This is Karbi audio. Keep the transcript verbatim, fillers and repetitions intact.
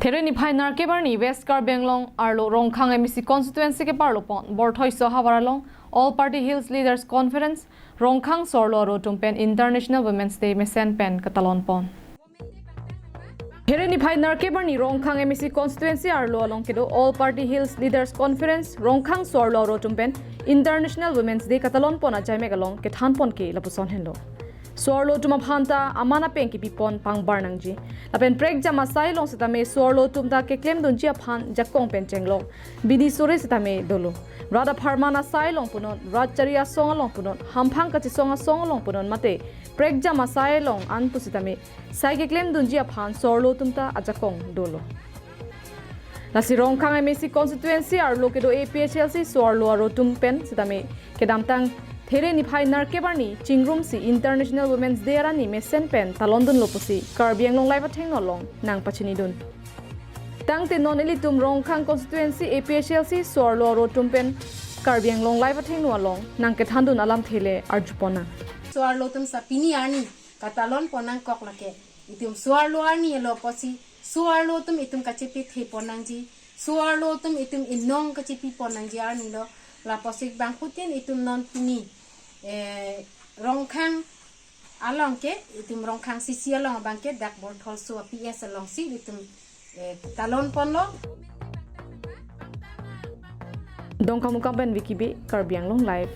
There niphai Narkep arni West Karbi Anglong arlo Rongkhang M A C constituency keparlo pon Borthoiso havar along All Party Hills Leaders Conference Rongkhang so-arlo aro atum pen International Women's Day mesen pen katalon pon. There niphai Narkep arni Rongkhang M A C constituency arlo along kedo All Party Hills Leaders Conference Rongkhang so-arlo aro atum pen International Women's Day katalon pon ajaimek along kethan pon ke lapuson henlo. So-arlo atum aphan ta aman apeng kipi pon pangbar nangji. Lapen prekjam asai along sitame so-arlo atum ta keklem dunji aphan jakong pen chenglok bidi sore sitame dolo. Rat apharman asai along punon, rat chari asong along punon, hamphang kachesong asong along punon mate prekjam asai along an pusitame sai keklem dunji aphan so-arlo atum ta ajakong dolo. Lasi Rongkhang M A C constituency arlo kedo A P H L C so-arlo aro atum pen sitame kedamtang There niphai Narkep arni chingrumsi International Women's Day arni mesen pen talon dunlo pusi Karbi Anglong Live athengno along nangpachini dun. Tangte non ilitum Rongkhang constituency A P H L C so-arlo aro atum pen Karbi Anglong Live athengno along nangkethan dun alamthe le arju pon nang. So-arlo atum si pini arni katalon pon nangkok lake. Itum so-arlo arni lo pusi so-arlo atum itum kachepithe pon nangji. So-arlo atum itum inong kachepi pon nangji arni lo. Lapusi bangphutin itum non pini, eh, Rongkhang along ke, itum Rongkhang C C along abang ke dak Borthoiso P S alongsi itum, eh, talon ponlo. Dongkamukam pen Vicky Bey, Karbi Anglong Live.